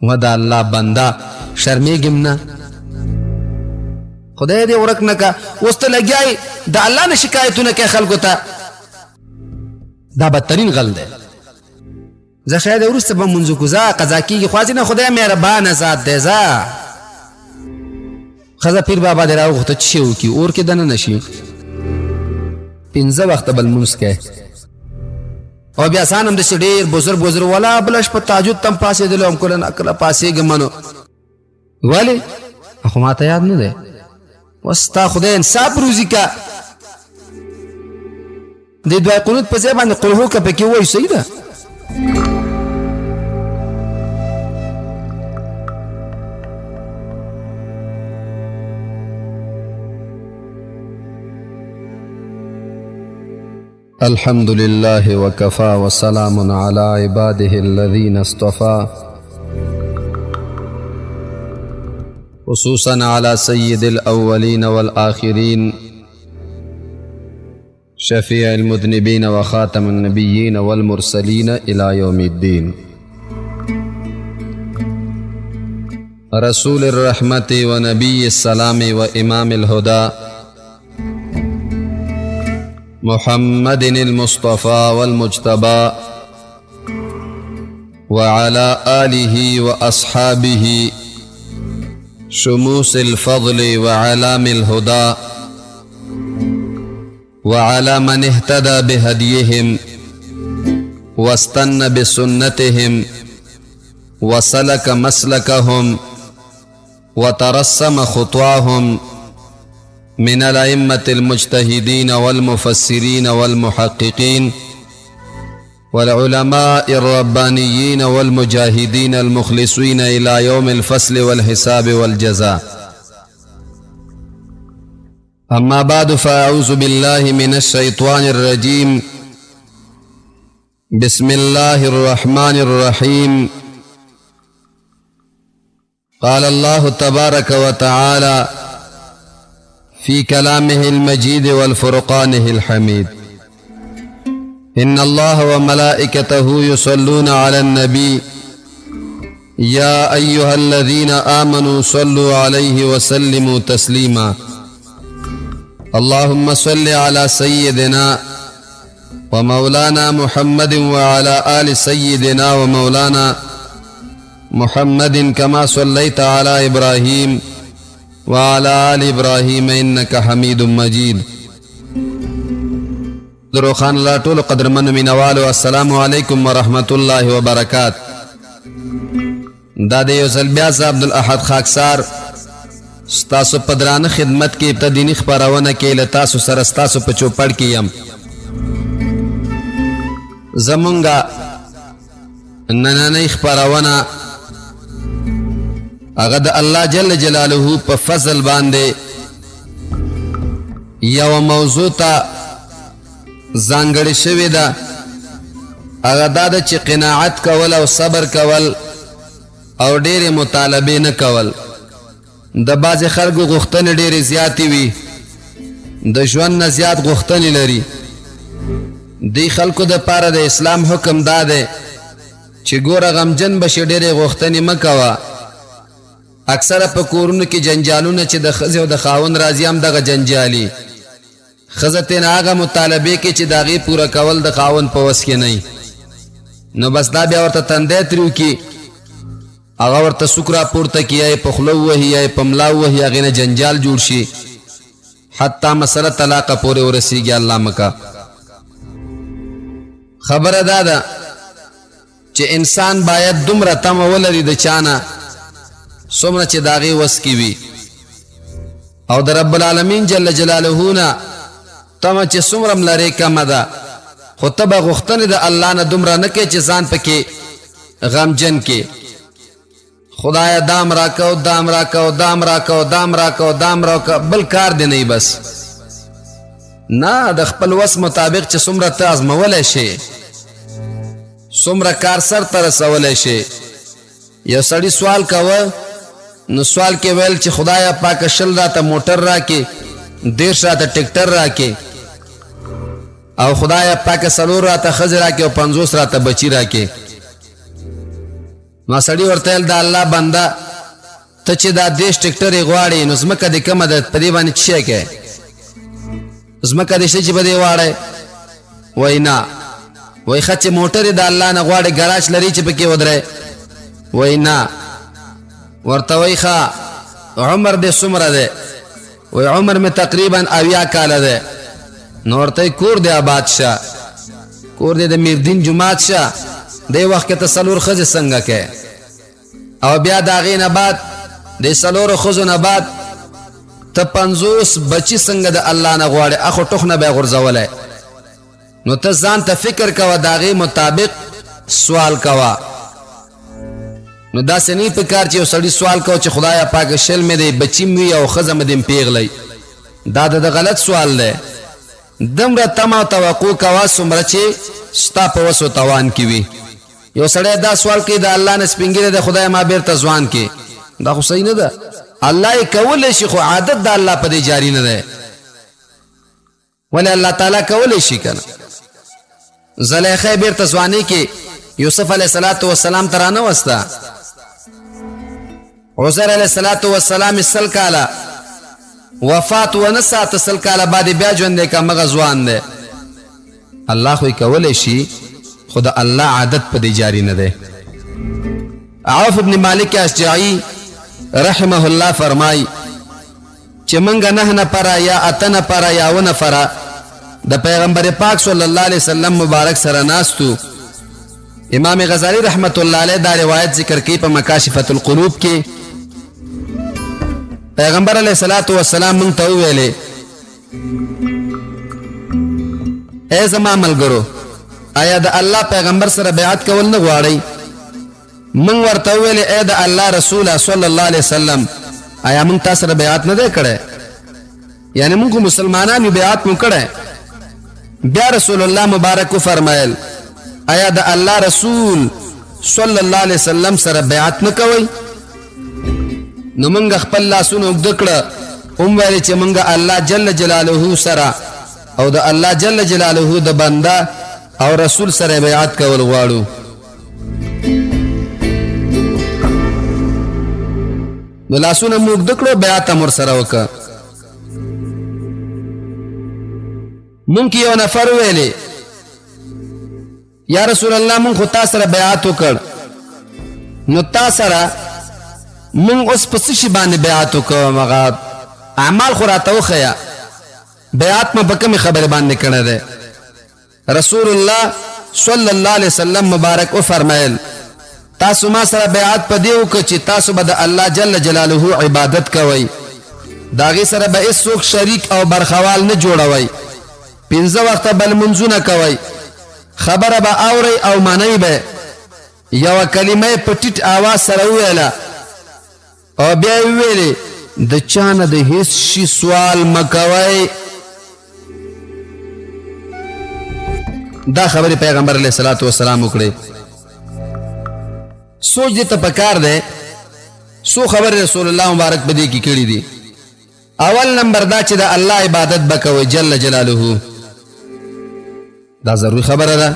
و د الله بنده شرمېږم نه، خدای دې ورک نه کا. اوس ته لګیا د الله نه شکایتونه کوې خلکو ته، دا بدترین غل دی. زه خیر دی، وروسته به مونځ وکړو، ځه قضا کېږي، خو هسې نه خدای مهربانه ذات دی. ځه ښځه پیر بابا دې راوغوښته چې شی وکړي، اور کې دننه شي، پنځه وخته به لمونځ کوي او بیا ځان هم داسې ډېر بزرګ بزرګ ولا بله شپه تهجد ته هم پاڅېدلی وم، کله ناکله پاڅېږم. نو ولې خو ماته یاد نه دی. اوس ستا خدای انصاف روزي که د دعای قنوت په ځای باندې قل هو که پکې ووایو صحیح ده. الحمد لله وكفى وسلام على عباده الذين اصطفى، خصوصا على سيد الأولين والآخرين شفيع المذنبين وخاتم النبيين والمرسلين إلى يوم الدين، رسول الرحمة ونبي السلام وإمام الهدى محمد المصطفى والمجتبى، وعلى آله وأصحابه شموس الفضل وعلام الهدى، وعلى من اهتدى بهديهم واستنى بسنتهم وسلك مسلكهم وترسم خطواهم من الأئمة المجتهدين والمفسرين والمحققين والعلماء الربانيين والمجاهدين المخلصين إلى يوم الفصل والحساب والجزاء. أما بعد، فأعوذ بالله من الشيطان الرجيم. بسم الله الرحمن الرحيم. قال الله تبارك وتعالى في كلامه المجيد والفرقانه الحميد: إن الله وملائكته يصلون على النبي يا أيها الذين آمنوا صلوا عليه وسلموا تسليما. اللهم صل على سيدنا ومولانا محمد وعلى آل سيدنا ومولانا محمد كما صليت على إبراهيم وعلى آل إبراهيم إنك حميد مجيد. دروخان الله ټولو قدرمنو مینوالو، السلام علیکم ورحمت الله وبرکات. دا د یو ځل بیا زه عبدالاحد خاکسار ستاسو په درانه خدمت کې په دیني خپرونه کې له تاسو سره ستاسو په چوپړ کې یم. زمونږه نننۍ خپرونه هغه د الله جل جلاله په فضل باندې یوه موضوع ته ځانګړې شوې ده، هغه دا ده چې قناعت کول او صبر کول او ډېرې مطالبې نه کول. د بعضې خلکو غوښتنې ډېرې زیاتې وي، د ژوند نه زیات غوښتنې لري. دی خلکو د پاره د اسلام حکم دا دی چې ګوره غمجن به شې، ډېرې غوښتنې مه کوه. اکثره په کورونو کې جنجالونه چې د ښځې او د خاوند راځي هم دغه جنجالي، ښځه ترېنه هغه مطالبې کوي چې د هغې پوره کول د خاوند په وس کې نه، نو بس دا بیا ورته تندی تریو کړي، هغه ورته سوک راپورته کړي، یا یې په خوله ووهي یا یې په ملا ووهي، هغې نه جنجال جوړ شي، حتی مسله طلاقه پورې ورسیږي. الله مکه. خبره دا ده چې انسان باید دومره تمه ولري د چا نه څومره چې د هغې وس کې وي، او د رب العالمین جل جلاله نه تمه چې څومره هم لرې کمه ده، خو ته به غوښتنې د الله نه دومره نه کوې چې ځان پکې غمجن کې. خدایه دام راکه او دام راکه او دام راکه او دام راکه او دام راکه، بل کار دی نه. بس نه، د خپل وس مطابق چې څومره ته ازمولی شې، څومره کار سر ته رسولی شې. یو سړي سوال کاوه، نو سوال کې ویل چې خدایا پاکه 20 راته موټر راکې، 30 راته ټریکټر راکې، او خدایا پاکه 4 راته ښځې راکې، او 50 راته بچي راکې. نو سړی ورته ویل، د الله بنده، ته چې دا 30 ټریکټرې غواړې نو ځمکه دې کومه ده، په دې باندې څه شی کوې؟ ځمکه دې شته چې په دې واړی؟ وایي نه. وایي ښه چې موټرې د الله نه غواړې، ګراج لري چې پکې ودرې؟ وایي نه. ورته وایي ښه عمر دې څومره دی؟ وایي عمر مې تقریبا 70 کاله دی. نو ورته کور دې آباد شه، کور دې د میردین جومات شه، دې وخت کې ته 4 ښځې څنګه کوې؟ او بیا د هغې نه بعد د 4 ښځو نه بعد ته 50 بچي څنګه د الله نه غواړې؟ اخو ټوخ نه به یې غورځولی. نو ته ځان ته فکر کوه، د هغې مطابق سوال کوه. نو داسې نه په کار چې یو سړي سوال کوه چې خدایا پاک 20 مې دی بچي مې وي او ښځه مې دې پېغلی، دا د غلط سوال دی. دمره تمه او توقع کوه څومره چې ستا په وس و توان کې وي. یو سړی دا سوال کوي د الله نه سپینږیری دی، خدای ما بیرته ځوان کې، دا خو صحیح نه ده. الله یې کولی شي خو عادت د الله په دې جاري نه دی. ولې الله تعالی کولی شي که نه؟ زلیخه بیرته ځواني کې یوسف علیه السلام ته رانه وسته. عزیر علیه السلام 100 کاله وفات ونه ساته، 100 کاله بعد بیا ژوند دی که همغه ځوان دی. الله خو یې کولی شي خو د الله عادت په دې جاري نه دی. عوف ابن مالک اشجعي رحمه الله فرمای چې مونږ 9 نفره یا 8 نفره یا 7 نفره د پیغمبر پاک صلی الله علیه وسلم مبارک سره ناستو. امام غزالی رحمت الله علیه دا روایت ذکر کوي په مکاشفة القلوب کې. پیغمبر علیه الصلاة والسلام مونږ ته وویلې، ای زما ملګرو، آیا د الله پیغمبر سره بیعت کول نه غواړئ؟ مونږ ورته وویلې، ای د الله رسوله صلی الله علیه وسلم، آیا مونږ تا سره بیعت نه دی کړی؟ یعنی مونږ خو مسلمانان یو، بیعت مو کړی. بیا رسول الله مبارک وفرمایل، آیا د الله رسول صلی الله علیه وسلم سره بیعت نه کوئ؟ نو مونږ خپل لاسونه اوږده کړه، هم ویل چې مونږ الله جل جلاله سره او د الله جل جلاله د بنده او رسول سره بیعت کول غواړو. نو لاسونه مو اوږده کړو، بیعت هم ورسره وکړه. مونږ کې یو نفر وویلې، یا رسول الله مونږ خو تا سره بیعت وکړ، نو تا سره مونږ اوس په څه شي باندې بیعت وکړو؟ هغه اعمال خو راته وښیه، بیعت مو په کومې خبرې باندې کړی دی؟ رسول الله صلی الله علیه وسلم مبارک وفرمایل، تاسو ما سره بیعت په دې وکړ چې تاسو به د الله جل جلاله عبادت کوئ، د هغې سره به هېڅوک شریک او برخوال نه جوړوئ، 5 وخته به لمونځونه کوئ، خبره به اورئ او منئ به. یوه کلمه یې په ټیټ آواز سره وویله او بیا یې وویلې، د چا نه د هیڅ شي سوال مه کوئ. دا خبرې پیغمبر علیه الصلاة والسلام وکړې. سوچ دې ته پکار دی، څو خبرې رسول الله مبارک په دې کې کړې دي. اول نمبر دا چې د الله عبادت به کوئ جل جلاله، دا ضروري خبره ده.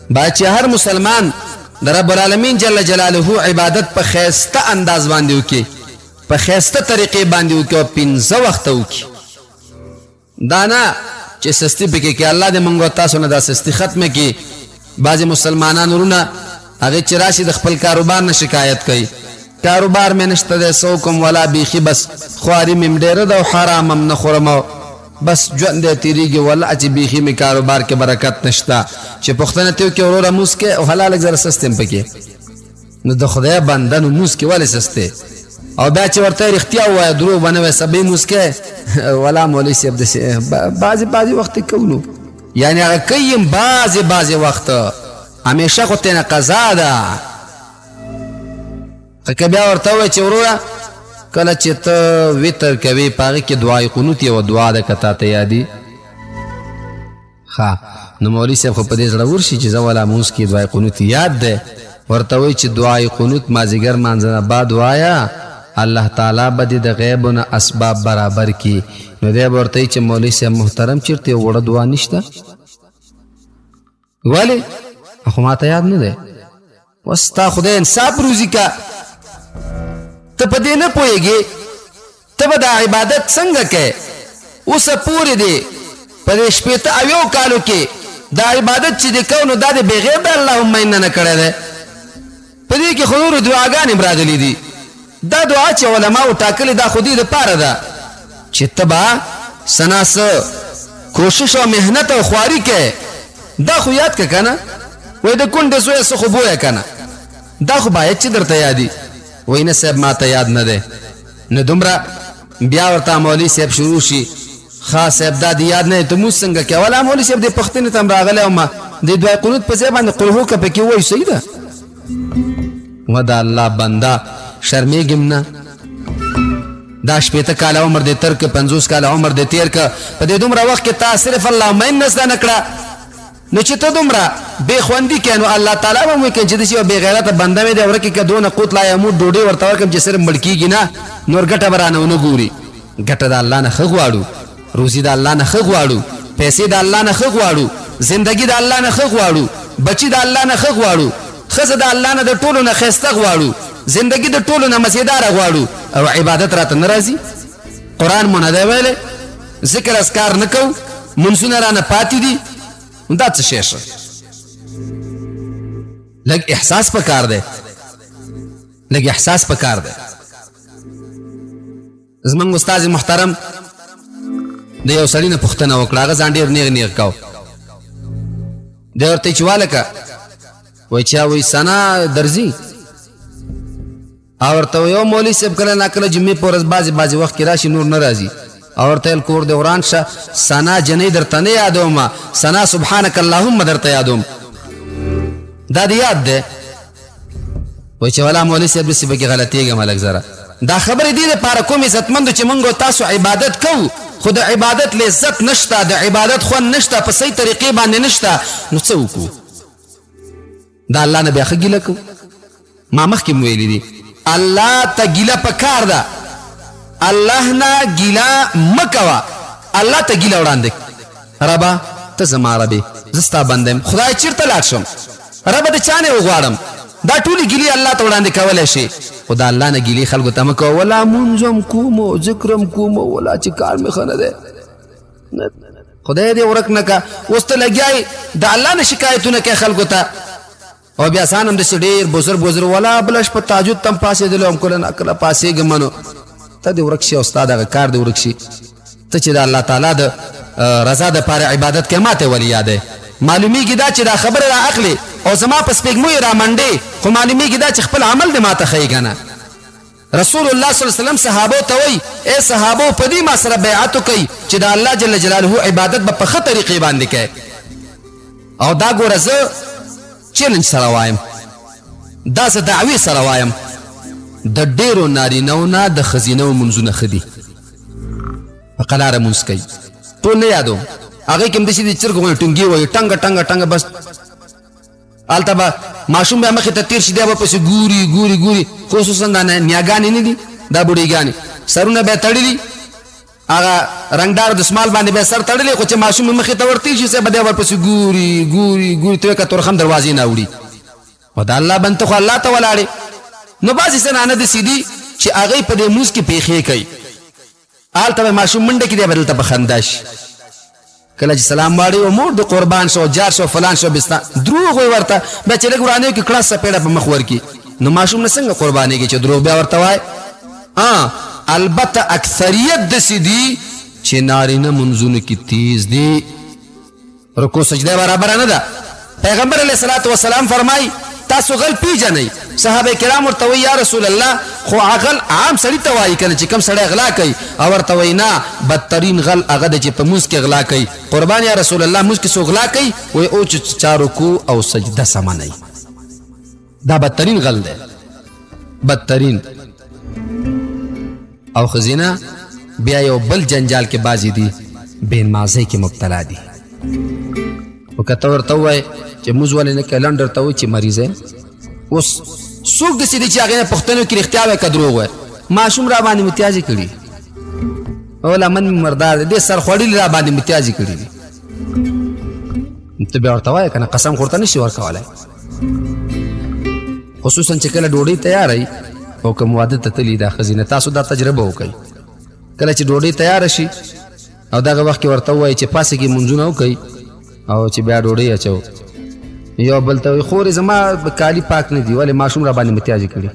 باید چې هر مسلمان د رب العالمین جل جلاله عبادت په ښایسته انداز باندې وکړي، په ښایسته طریقې باندې وکړي او 5 وخته وکړي. دا نه چې سستی پکې کې. الله دې مونږ تاسو نه دا سستی ختمه کړي. بعضې مسلمانان ورونه هغې چې راشي د خپل کاروبار نه شکایت کوي، کاروبار مې نشته دی، څه وکړم ولا بیخي بس خواري مې هم ډېره ده او حرام هم نه خورم او بس ژوند دی تېرېږي، ولا چې بیخي مې کاروبار کې برکت نشته. چې پوښتنه ترې وکړي وروره مونځ کې او حلال لږ ذره سست یم پکې، نو د خدای بنده نو مونځ کې ولې سست دی؟ او بیا چې ورته رښتیا ووایه، دروغ به نه وایې، سبې مونځ کې ولا مولوي صاحب داسې بعضې بعضې وخت یې کوو، نو یعنې هغه کوي هم بعضې بعضې وخت، همیشه خو ترېنه قضا ده. که بیا ورته ووایې چې وروره کله چې ته وتر کوې په هغې کې دعای قنوت یوه دعا ده که تا ته یادي، ښه نو مولوي صاحب خو په دې زړه ورشي چې زه ولا مونځ کې دعای قنوت یاد دی، ورته وایي چې دعای قنوت مازدیګر مانځه نه بعد وایه، الله تعالی به دې د غیبو نه اسباب برابر کړي. نو دی به ورته وایي چې مولوي صاحب محترم چېرته یو وړه دعا نشته؟ ولې؟ خو ما ته یاد نه دی. وستا خدای انصاف روزي کا، ته په دې نه پوهېږې، ته به دا عبادت څنګه کوې؟ اوسه پورې دې په دې 61 کالو کې دا عبادت چې دې کوو نو دا دې بغیر د اللهم انا نه کړی دی. په دې کې خو نورې دعاګانې هم راغلې دي. دا دعا چې علماوو ټاکلې دا خو دې دپاره ده چې ته به څه نا څه کوشش او محنت او خواري کوې، دا خو یاد که کنه. وایي د کونډې زویه څه خو بویه کنه، دا خو باید چې درته یاد وي. وایي نه صاحب ماته یاد نه دی. نو دومره بیا ورته مولوي صاحب شروع شي، ښه صاحب دا دې یاد نه دی ته مونځ څنګه کوې؟ ولا مولوي صاحب دې پوښتنې ته هم راغلی وم، د دعای قنوت په ځای باندې قل هو که پکې ووایو صحیح ده. و د الله بنده شرمېږم نه، دا 60 کاله عمر دې تر که، 50 کاله عمر دې تیر که، په دې دومره وخت کې تا صرف اللهم انا زده نه کړه، نو چې ته دومره بې خوندي کې نو الله تعالی به مو کې چې داسې یو بې غیرته بنده مې دی ورکې که دونه قوت لا یموت ډوډۍ ورته ورکړم چې صرف مړ کېږي نه، نور ګټه به رانه ونه ګوري. ګټه د الله نه ښه غواړو، روزي د الله نه ښه غواړو، پیسې د الله نه ښه غواړو، زندګي د الله نه ښه غواړو، بچي د الله نه ښه غواړو، ښځه د الله نه د ټولو نه ښایسته غواړو، زندګي د ټولو نه مزیداره غواړو او عبادت راته نه راځي؟ قرآن مو نه دی ویلی، ذکر اذکار نه کوو، مونځونه رانه پاتې دي، نو دا څه شی شه؟ لږ احساس پکار دی، لږ احساس پکار دی. زمونږ استاد محترم د یو سړي نه پوښتنه وکړه، هغه ځان ډېر نیغ نیغ کاو، دی ورته چې والکه وایي چا وایي ثنا درځي، او ورته یو مولوي صاحب کله ناکله جمعې په ورځ بعضې بعضې وخت کې راشي، نور نه راځي. او ورته ویل کور دې وران شه، ثنا جنۍ درته نه یادوم، ثنا سبحانک اللهم درته یادوم، دا دې یاد دی؟ وایي چې ولا مولوي صاحب داسې پکې غلطېږم لږ زره. دا خبرې دې لپاره کوم عزتمندو چې موږ او تاسو عبادت کوو خو د عبادت لذت نشته، د عبادت خوند نشته، په صحیح طریقې باندې نشته، نو څه وکړو؟ دا الله نه بیا ښه ګیله کوو. ما مخکې هم ویلي دي، الله ته ګیله پکار ده، الله نه ګیله مه کوه، الله ته ګیله وړاندې کړه. ربه ته زما رب یې، زه ستا بنده یم، خدایه چېرته لاړ شم، ربه د چا نه یې وغواړم؟ دا ټولې ګیلې الله ته وړاندې کولی شې، خو د الله نه ګیلې خلکو ته مه کوه، ولا مونځ هم کوم او ذکر هم کوم، ولا چې کار مې ښه نه دی، خدای دې ورک نه که. اوس ته لګیا یې د الله نه شکایتونه کوې خلکو ته، او بیا ځان هم داسې ډېر بزرګ بزرګ، ولا بله شپه تهجد ته هم پاڅېدلی وم، کله ناکله پاڅېږم، نو ته دې ورک شي او ستا دغه کار دې ورک شي. ته چې د الله تعالی د رضا دپاره عبادت کوې ماته ولې یادوې؟ معلومیږي دا چې دا خبره را اخلې او زما په سپېږمو یې رامنډې، خو معلومیږي دا چې خپل عمل دې ماته ښیي که نه. رسول الله صلی الله علیه وسلم صحابو ته وایي، ای صحابو په دې ما سره بیعت وکړئ چې د الله جل جلاله عبادت به په ښه طریقې باندې کوئ. او دا ګوره زه چیلنج سره وایم، دا زه دعوې سره وایم، د ډېرو نارینهو نه د ښځینهو مونځونه ښه دي، په قلاره مونځ کوي، ټول نه یادوم، هغې کې هم داسې دي چرګ غوندې ټونګې وهي، ټنګه ټنګه ټنګه، بس هلته به ماشوم بیا مخې ته تېر شي، دی به پسې ګوري ګوري ګوري، خصوصا دا نیاګانې نه دي، دا بوډیګانې سرونه به یې تړلي، هغه رنګدار دستمال باندې به یې سر تړلی، خو چې ماشوم یې مخې ته ور تېر شي څه به دی ورپسې ګوري ګوري ګوري، ته وایې که تورخم دروازې نه اوړي. خو د الله بند ته خو الله ته ولاړې. نو بعضې زنانه داسې دي چې هغوی په دې مونځ کې پېښې کوي، هلته به ماشوم منډه کړي، دی به دلته په خندا شي. کله چې سلام واړوي او مور د قربان شو، جار شو، فلان شو، بستان، دروغ وایي ورته، بیا چې لږ ورانیو کې کړه څپېړه په مخ ورکړي، نو ماشوم نه څنګه قربانېږي چې دروغ بیا ورته وایي؟ البته اکثریت داسې دي چې نارینه منځونو کې تیز دي، رکوع سجده برابره نه ده. پیغمبر علیه الصلاة والسلام فرمایي تاسو غل پیژنئ؟ صحابه کرام ورته وایي یا رسول الله خو غل عام سړي ته وایي کنه چې کوم سړی غلا کوي، او ورته وایي نه، بدترین غل هغه دی چې په مونځ کې غلا کوي. قربان یا رسول الله مونځ کې څوک غلا کوي؟ وایي او چې چا رکوع او سجده سمه نه وي، دا بدترین غل دی، بدترین. او ښځینه بیا یو بل جنجال کې بعضې دي بې نمازۍ کې مبتلا دي، خو که ته ورته ووایې چې مونځ ولې نه کوې، لنډ درته وایي چې مریض یم. اوس څوک داسې دي چې هغې نه پوښتنه وکړي رښتیا وایې که دروغ وایې؟ ماشوم را باندې متیازې کړي، او لمن مې مردار دی، دې سرخوړلي را باندې متیازې کړي دي. ته بیا ورته وایې که نه، قسم خو ورته نه شي ورکولی. خصوصا چې کله ډوډۍ تیاره وي او کوم واده ته تللي دا ښځینه، تاسو دا تجربه وکړئ، کله چې ډوډۍ تیاره شي او دغه وخت کې ورته ووایي چې پاسې کې لمونځونه وکړئ او چې بیا ډوډۍ اچو، یو بل ته وایي خورې زما کالي پاک نه دي، ولې ماشوم را باندې متیازې کړي،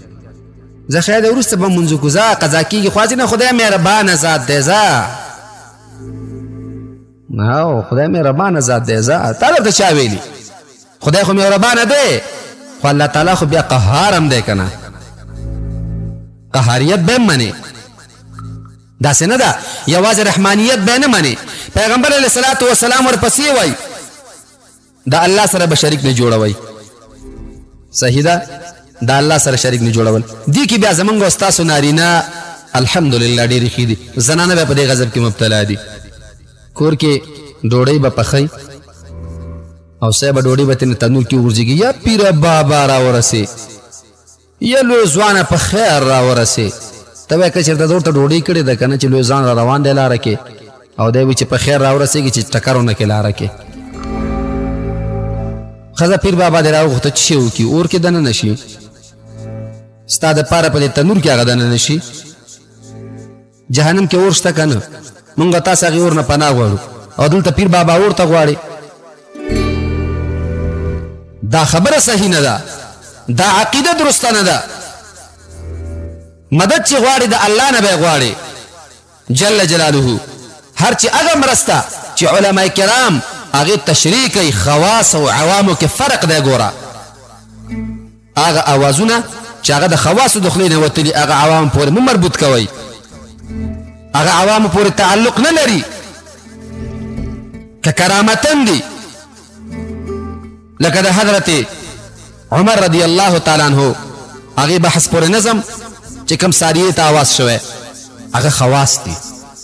زه شاید وروسته به لمونځ وکړو، ځه قضا کېږي، خو هسې نه خدای مهربانه ذات دی، ځه او خدای مهربانه ذات دی، ځه تا درته چا ویلي؟ خدای خو مهربانه دی، خو الله تعالی خو بیا قهار هم دی که نه، قهاریت به هم منې، داسې نه ده یوازې رحمانیت به نه منې. پیغمبر علیه الصلاة والسلام ورپسې وایي د الله سره به شریک نه جوړوئ. صحیح ده، د الله سره شریک نه جوړول دي کې بیا زمونږ او ستاسو نارینه الحمدلله ډېرې ښې دي، زنانه بیا په دې غضب کې مبتلا دي. کور کې ډوډۍ به پخوي او صاحب ډوډۍ به ترېنه تنور کې وغورځېږي، یا پیره بابا راورسې، یا لوی ځوانه په خیر راورسې. ته وایې که چېرته ده ورته ډوډۍ کړې ده که نه چې لوی ځوان را روان دی لاره کې، او دی وایي چې په خیر راورسېږي چې ټکر ونه کړي لاره کې. ښځه پیر بابا دې راوغوښته چې شی وکړي، اور کې دننه شي، ستا دپاره په دې تنور کې هغه دننه شي. جهنم کې اور شته که نه؟ مونږ تاسو هغې اور نه پناه غواړو او دلته پیر بابا اور ته غواړي. دا خبره صحیح نه ده، دا عقیده درسته نه ده. مدد چې غواړي د الله نه به غواړي جل جلاله. هر چې هغه مرسته چې علما کرام هغه تشریح کوي، خواص او عوامو کې فرق دی. ګوره هغه اوازونه چې هغه د خواصو د خولې نه وتلي هغه عوام پورې مه مربوط کوئ، هغه عوامو پورې تعلق نه لري، که کرامتن دي لکه د حضرت عمر رضی الله تعالی عنه هغې بحث پورې نظم چې کوم ساریې ته اواز شوی هغه خواص دي،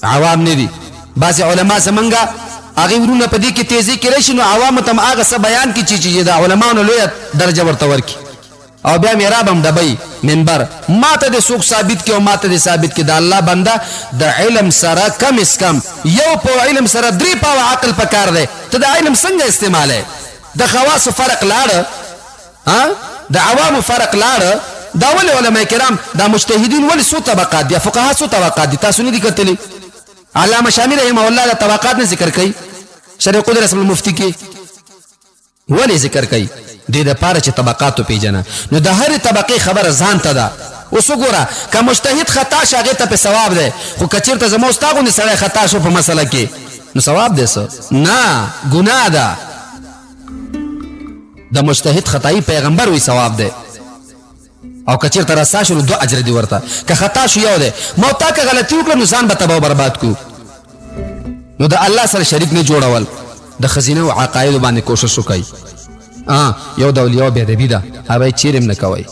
عوام نه دي. بعضې علما زمونږ هغې ورونه په دې کې تیزې کې راشي نو عوامو ته هم هغه څه بیان کړي چې د علماو لویه درجه ورته ورکړي، او بیا محراب هم ډبوي منبر. ماته دې څوک ثابت کړي او ماته دې ثابت کړي د الله بنده د علم سره کم از کم یو پاو علم سره درې پاوه عقل پکار دی، ته د علم څنګه استعمالوې؟ د خواصو فرق لاړ، د عوامو فرق لاړ. دا ولې علما کرام دا مجتهدین ولې څو طبقات دي، فقها څو طبقات دي، تاسو نه دي کتلي؟ علامه شامی رحمه الله دا طبقات نه ذکر کوي شرع قدر اسم المفتی کې، ولې ذکر کوي؟ دې د پاره چې طبقاتو پیژنه. نو د هرې طبقې خبره ځان ته ده. اوس وګوره که مجتهد خطا شي هغې ته په ثواب دی، خو که چېرته زما ستا غوندې سړی خطا شو په مسله کې نو ثواب دی څه نه، ګناه ده. د مجتهد خطایي پیغمبر وی ثواب دی، او که چېرته رسا شو نو دوه اجر دي ورته، که خطا شو یو دی. ما تا که غلطي وکړه نو ځان به تباه برباد کو. نو د الله سره شریک نه جوړول، د ښځینه او عقایدو باندې کوشش وکړئ. یو د اولیاو بې ادبي ده، هغه یې چېرې هم نه کوئ.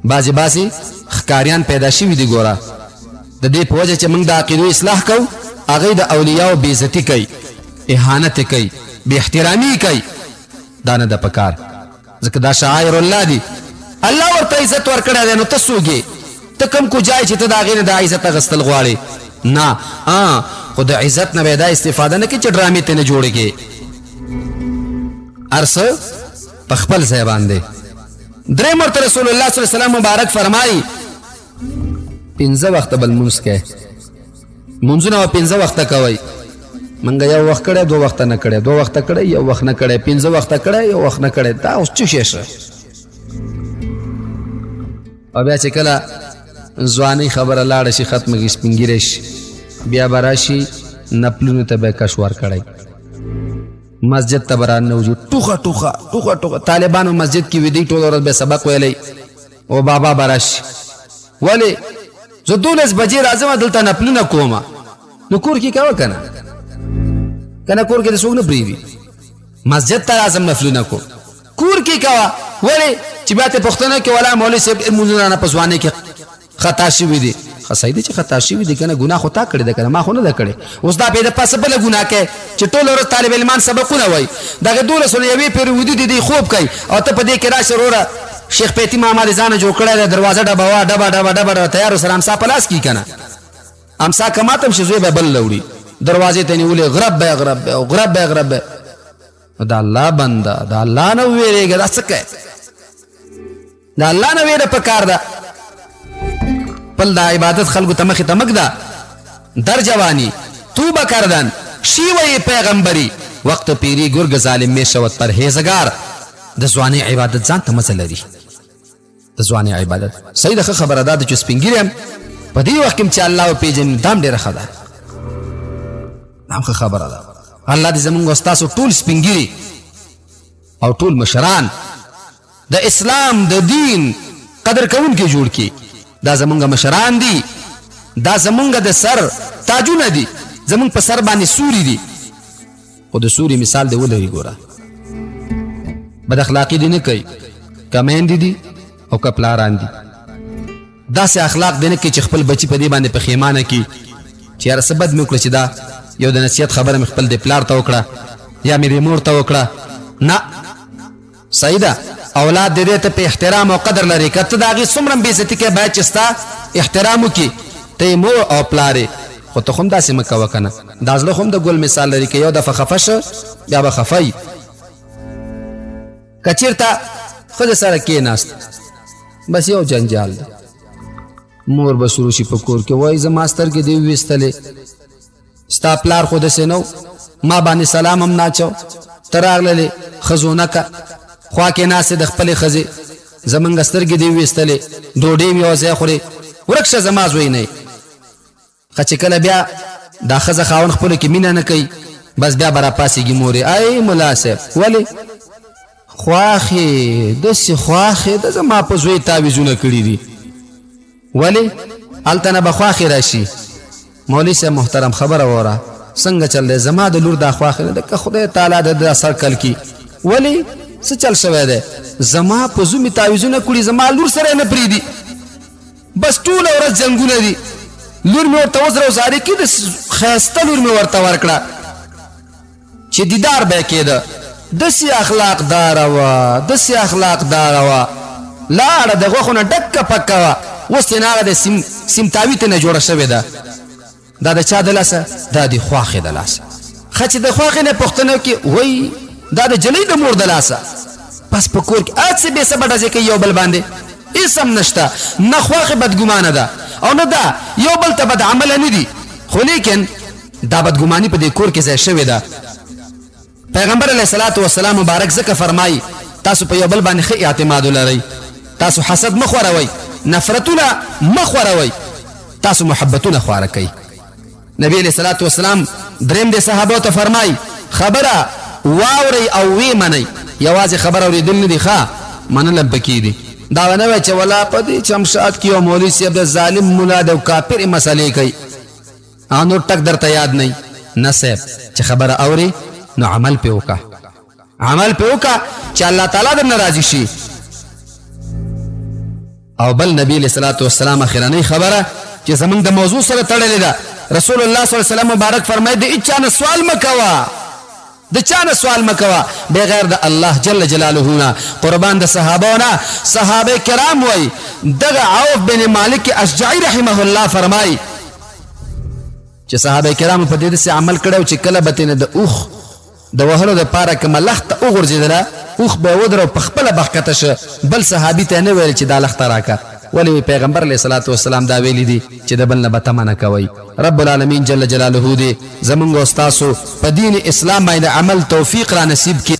بعضې بعضې ښکاریان پیدا شوي دي، ګوره د دې په وجه چې موږ د عقیدو اصلاح کوو، هغوی د اولیاو بې عزتي کوي، اهانت یې کوي، بې احترامي یې کوي. دا نه ده پکار، ځکه دا شعائر الله دي، الله ورته عزت ورکړی دی، نو ته څوک یې، ته کوم کجای چې ته د هغې نه د عزت اخیستل غواړې؟ نه، خو د عزت نه به دا استفاده نه کوي چې ډرامې ترې نه جوړې کړې. هر څه په خپل ځای باندې. دریم ورته رسول الله صلی الله علیه وسلم مبارک فرمایي پنځه وخته به لمونځ کوې، لمونځونه به پنځه وخته کوئ. مونږ یو وخت کړی، دوه وخته نه کړی، دوه وخته کړی، یو وخت نه کړی، پنځه وخته کړی، یو وخت نه کړی، دا اوس څه شی شه؟ او بیا چې کله ځواني خبره لاړه شي، ختمه کړي، سپین ږیری شي، بیا به راشي نپلونو ته به یې کش ورکړی، مسجد ته به راننوځي، ټوخه ټوخه ټوخه ټوخه. طالبانو مسجد کې ویدي، ټوله ورځ به سبق ویلی او بابا به راشي، ولې زه 12 بجې راځم دلته نپلونه کوم، نو کور کې کوه که نه، که نه کور کې د څوک نه پرېږدي، مسجد ته راځم نفلونه کوم، کور کې کوه. ولې چې بیا ته پوښتنه کوې ولا مولوي صاحب لمونځونه رانه په ځوانۍ کې خطا شوي دي. ښه صحیح دی چې خطا شوي دي که نه، ګناه خو تا کړې ده که نه، ما خو نه ده کړې. اوس دا پې د پاسه بله ګناه کوې چې ټوله ورځ طالب علمان سبقونه وایي، دغې دولسو نه یوې پورې ویده دي، دوی خوب کوي او ته په دې کې راشه وروره شیخ پیتی ماما دې ځانه جوړ کړی دی، دروازه ډبوه، ډبه ډبه ډبه ډبه تیار سره امسا په لاس کې که نه، امسا که ماتم شي زوی به بل لوړي، دروازې ته نیولې غرب به غرب به غرب به غرب به. د الله بنده، د الله نه ووېرېږه، دا څه کوې؟ د الله نه ویره پکار ده. خپل دا عبادت خلکو ته مخې ته مه ږده. در جوانی توبه کردن شیوه پیغمبری وقت پیری ګرګ ظالم میشود پرهیزګار. د ځوانۍ عبادت ځان ته مزه لري. د ځوانۍ عبادت صحیح ده. ښه خبره دا ده چې سپین ږیری یم، په دې وخت کې چې الله وپېژني، دا هم ډېره ښه ده، دا هم ښه خبره ده. الله دې زمونږ او ستاسو ټول سپین ږیري او ټول مشران د اسلام د دین قدر کوونکي جوړ کړي. دا زمونږ مشران دي، دا زمونږ د سر تاجونه دي، زمونږ په سر باندې سوري دي، خو د سوري مثال دی ولري. ګوره، بد اخلاقي دې نه کوي، که میندې دي او که پلاران دي، داسې اخلاق دې نه کوي چې خپل بچي په دې باندې پښیمانه کړي چې یاره څه بد مې وکړه چې دا یو د نصیحت خبره مې خپل د پلار ته وکړه یا مې د مور ته وکړه. نه، صحیح ده، اولاد دې دی ته په احترام او قدر لرې، که ته د هغې څومره هم بې عزتي کوې باید چې ستا احترام وکړي، ته یې مور او پلار یې، خو ته خو هم داسې مه کوه که نه دا زړه خو هم د ګل مثال لري، که یو دفعه خفه شه بیا به خفه وي. که چېرته ښځې سره کېناست بس یو جنجال دی، مور به شروع شي په کور کې، وایي زما سترګې دې وویستلې، ستا پلار خو داسې نه و، ما باندې سلام هم نه اچو، ته راغللې ښځونکه خوا کې ناستې د خپلې ښځې، زمونږ سترګې دې وویستلې، ډوډۍ مې یو ځای خورې، ورک شه زما زوی نه یې. ښه چې کله بیا دا ښځه خاوند خپلو کې مینه نه کوي، بس بیا به راپاڅېږي مور یې، ای ملا صاحب ولې خواښې داسې خواښې ده زما په زوی تاویزونه کړي دي، ولې هلته نه به خواښې راشي، مولوي صاحب محترم خبره وره څنګه چل دی، زما د لور دا خواښې نه ده، که خدای تعالی د ده سر کل کړي، ولې څه چل شوی دی، زما په زوی مې تاویزونه کړي، زما لور سره یې نه پرېږدي، بس ټوله ورځ جنګونه دي، لور مې ورته وزره او زاري کې د ښایسته لور مې ورته ورکړه چې دیدار به یې کېده، داسې اخلاق داره وه، داسې اخلاق داره وه، لاړه د غوښو نه ډکه پکه وه، اوس ترېنه هغه د سیم سیمتاوي ترېنه جوړه شوې ده. دا د چا د لاسه؟ دا د خواښې د لاسه. ښه چې د خواښې نه پوښتنه وکړي، وایي دا د جلۍ د مور د لاسه. بس په کور کې هسې بې سبه ډزې کوي یو بل باندې، هېڅ هم نشته، نه خواښې بدګمانه ده او نه دا یو بل ته بد عمله نه دي، خو لیکن دا بدګماني په دې کور کې ځای شوې ده. پیغمبر علیه الصلاة والسلام مبارک ځکه فرمایي، تاسو په یو بل باندې ښه اعتماد ولرئ، تاسو حسد مه خوروئ، نفرتونه مه خوروئ، تاسو محبتونه خواره کړئ. نبی علیه الصلاة والسلام دریم دې صحابو ته فرمایي، خبره واورئ او ویې منئ، یوازې خبره اورېدل نه دي، ښه منل هم پکې دي. دا ونه وایي چې ولا په دې چمشاد کې یو مولوي صاحب دی، ظالم ملا دی او کافرې مسئلې کوي، او نور ټک درته یاد نه، نه صاحب، چې خبره اوري نو عمل پې وکړه، عمل پې وکړه چې الله تعالی درنه راضي شي. او بل نبی علیه الصلاة والسلام اخرنۍ خبره چې زمونږ د موضوع سره تړلې ده، رسول الله صلی الله علیه وسلم مبارک فرمایي، د هیچا نه سوال مه کوه، د چا نه سوال مه کوه بغیر د الله جل جلاله نه. قربان د صحابو نه، صحابه کرام وای، دغه عوف بن مالک اشجعی رحمه الله فرمای چې صحابه کرام په دې داسې عمل کړی چې کله به ترېنه د اوښ د وهلو دپاره کومه لښته وغورځېدله، اوښ به یې ودرو په خپله به ښکته شه، بل صحابي ته یې نه ویل چې دا لښته راکه، ولې وي پیغمبر علیه الصلاة والسلام دا ویلي دي چې د بل نه به تمه نه کوئ. رب العالمین جل جلاله دې زمونږ او ستاسو په دین اسلام باندې عمل توفیق را نصیب کړي.